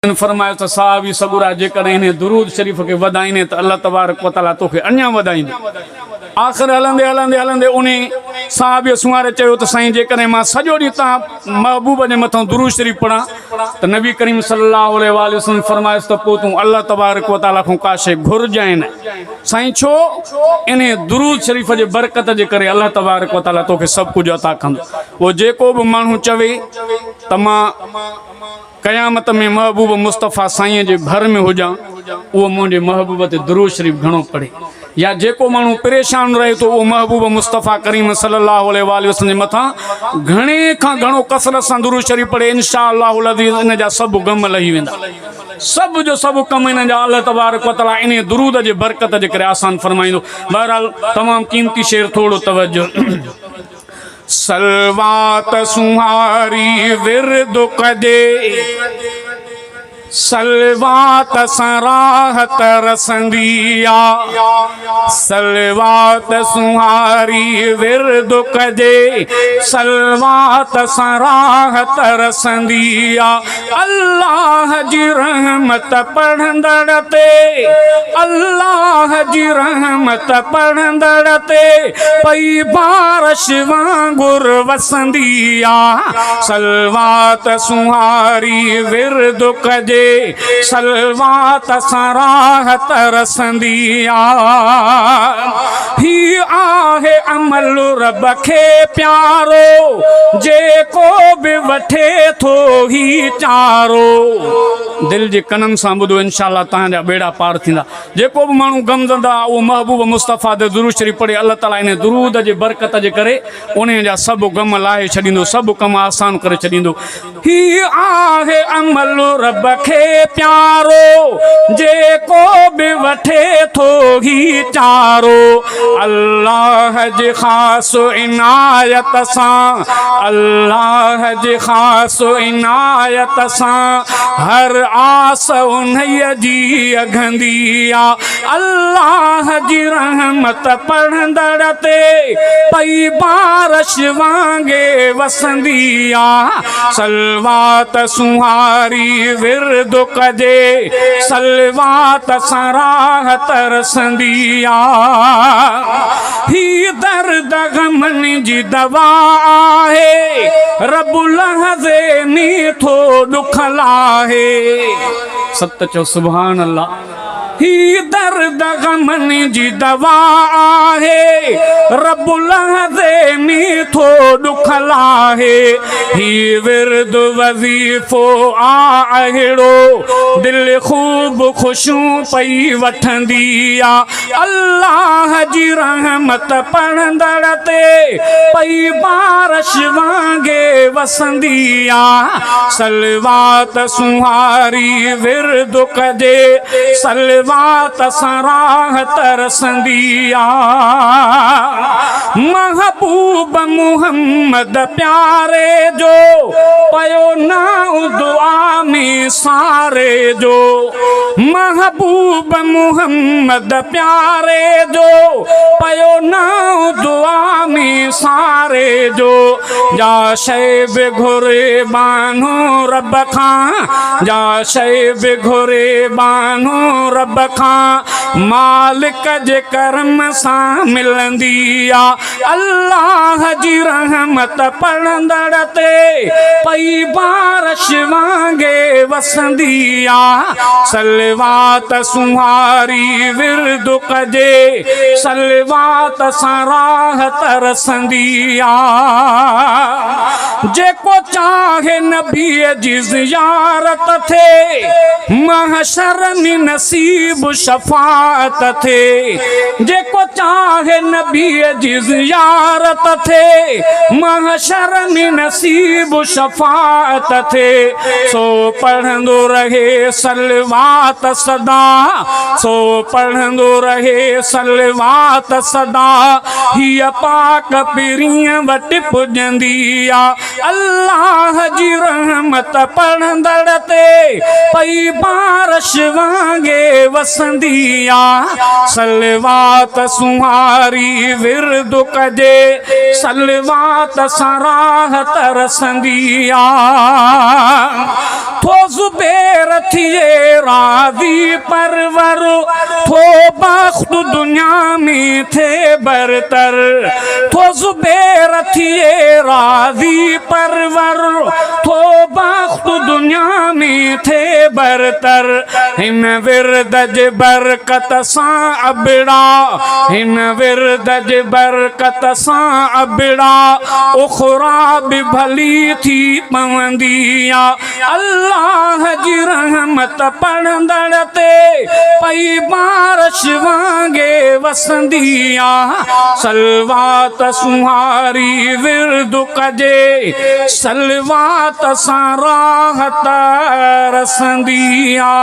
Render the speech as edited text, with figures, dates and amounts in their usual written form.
جن فرمايو ته صحابي سڳورا جيڪڏهن انهي درود شريف کي وڌائينين ته الله تبارڪ و تعالي توکي اڃا وڌائيندو. آخر هلندي هلندي هلندي انهي صحابي سنواري چيو ته سائين جيڪڏهن مان سڄو ڏينهن توهان محبوب جي مٿان درود شريف پڙهان ته نبي ڪريم صلي الله عليه واٰله وسلم فرمايس ته پوء تون الله تبارڪ و تعالي کان ڪا شيء گهرجانء نه. سائين ڇو؟ انهي درود شريف جي برڪت جي ڪري الله تبارڪ و تعالي توکي سڀ ڪجهه عطا ڪندو. پوء جيڪو به ماڻهو چوي ته مان. قيامت ۾ محبوب مصطفيٰ سائينء جي ڀر ۾ هجان، اهو منهنجي محبوب تي درود شريف گهڻو پڙهي. يا جيڪو ماڻهو پريشان رهي ٿو، اهو محبوب مصطفيٰ ڪريم صلي الله عليه واٰله وسلم جي مٿان گهڻي کان گهڻو ڪثرت سان درود شريف پڙهي، ان شاء الله العزيز ان جا سڀ غم لهي ويندا. سڀ جو سڀ ڪم ان جا الله تبارڪ وتعاليٰ انهيء درود جي برڪت جي ڪري آسان فرمائيندو. بهرحال تمام قيمتي شعر ٿورو توجه. صلوات سونهاري ورد ڪجي، صلوات سان راحت رسندي آ، صلوات سونهاري ورد ڪجي، صلوات سان راحت رسندي آ، الله جي رحمت پڙهندڙ تي، الله جي رحمت پڙهندڙ تي پئي بارش وانگر وسندي آ. صلوات سونهاري ورد ڪجي، صلوات سان راحت رسندي آ. هي آهي عمل رب کي پيارو، جيڪو به وٺي ٿو هي چارو. دل جي ڪنن سان ٻڌو انشاء الله توهان جا ٻيڙا پار ٿيندا. جيڪو به ماڻهو غمزده آهي اهو محبوب مصطفيٰ تي درود شريف پڙهي الله تعالي انهي درود جي برڪت جي ڪري انهي جا سڀ غم لاهي ڇڏيندو سڀ ڪم آسان ڪري ڇڏيندو. هي آهي عمل رب کي پيارو، جيڪو به وٺي ٿو هي چارو. الله جي خاص عنايت سان، الله جي خاص عنايت سان، هر آس انهيء جي اگهندي آ. الله جي رحمت پڙهندڙ تي پئي بارش وانگي وسندي آ. صلوات سونهاري ورد ڪجي، صلوات سان راحت رسندي آ. هي درد غمن جي دوا آهي، رب لحظي ۾ ٿو ڏک لاهي. ست چئو سبحان الله. هي درد غمن جي دوا آهي، رب لحظي ۾ ٿو ڏک لاهي. هي ورد وظيفو آ اهڙو، دل خوب خوشيون پئي وٺندي آ. الله جي رحمت پڙهندڙ تي پئي بارش وانگي وسندي آ. صلوات سونهاري ورد ڪجي، صلوات سان راحت رسندي آ. محبوب محمد پياري جو، پيو نانء دعا ۾ ساري جو. محبوب محمد پياري جو، پيو نانء دعا ۾ ساري جو. جا شيء به گهري ٻانهو رب کان، جا شيء به گهري ٻانهو رب کان، مالڪ جي ڪرم سان ملندي آ. الله جي رحمت پڙهندڙ تي پئي بارش وانگي وسندي آ. صلوات سونهاري ورد ڪجي، صلوات سان راحت رسندي آ. جيڪو چاهي نبيء جي زيارت ٿئي، محشر ۾ نصيب شفاعت ٿئي. جيڪو چاهي نبيء جي زيارت ٿئي، محشر ۾ نصيب شفاعت ٿئي. سو پڙهندو رهي صلوات سدا، سو پڙهندو رهي صلوات سدا. هيء پاڪ پرينء وٽ پڄندي آ. الله جي رحمت پڙهندڙ تي پئي بارش وانگي وسندي آ. صلوات سونهاري ورد ڪجي، صلوات سان راحت رسندي آ. ٿو زبير ٿي. ٿئي راضي پرور، ٿو بخت دنيا ۾ ٿئي برتر، ٿو زبير ٿئي راضي پرور، ٿو بخت دنيا ۾ ٿئي برتر، هن ورد جي برڪت سان ابڙا، هن ورد جي برڪت سان ابڙا، اخريٰ به ڀلي ٿي پوندي آ. الله جي رحمت پڙهندڙ تي پئي بارش وانگي وسندي آ. صلوات سونهاري ورد ڪجي، صلوات سان راحت رسندي آ.